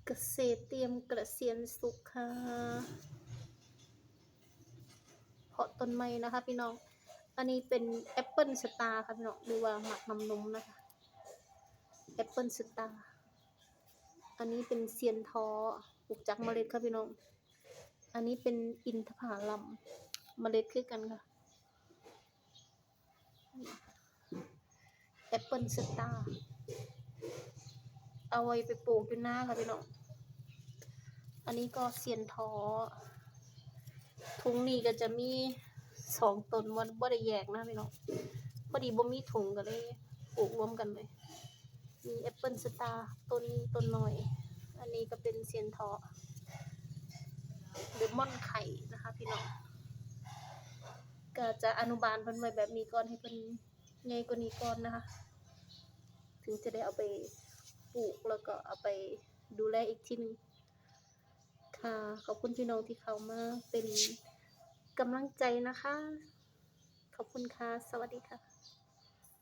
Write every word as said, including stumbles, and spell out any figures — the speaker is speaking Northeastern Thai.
เกษตรเตรียมเกษียณสุขค่ะ เพาะต้นไม้นะคะพี่น้อง อันนี้เป็นแอปเปิลสตาร์ค่ะพี่น้อง หรือว่าหมากน้ำนมนะคะ แอปเปิลสตาร์ อันนี้เป็นเซียนทอ ปลูกจากเมล็ดค่ะพี่น้อง อันนี้เป็นอินทผลัม เมล็ดคือกันค่ะ แอปเปิลสตาร์ เอาไว้ไปปลูกอยู่นาค่ะพี่น้อง อันนี้ก็เซียนทอ ถุงนี้ก็จะมีสองต้น บ่ บ่ได้แยกนะพี่น้อง พอดีบ่มีถุงก็เลยปลูกรวมกันเลย มีแอปเปิลสตาร์ ต้นนี้ต้นน้อย อันนี้ก็เป็นเซียนทอ หรือม่อนไข่นะคะพี่น้อง ก็จะอนุบาลเพิ่นไว้แบบนี้ก่อน ให้เพิ่นใหญ่กว่านี้ก่อนนะคะ ถึงจะได้เอาไปปลูกแล้วก็เอาไปดูแลอีกทีหนึ่งค่ะ ขอบคุณพี่น้องที่เข้ามาเป็นกำลังใจนะคะ ขอบคุณค่ะ สวัสดีค่ะ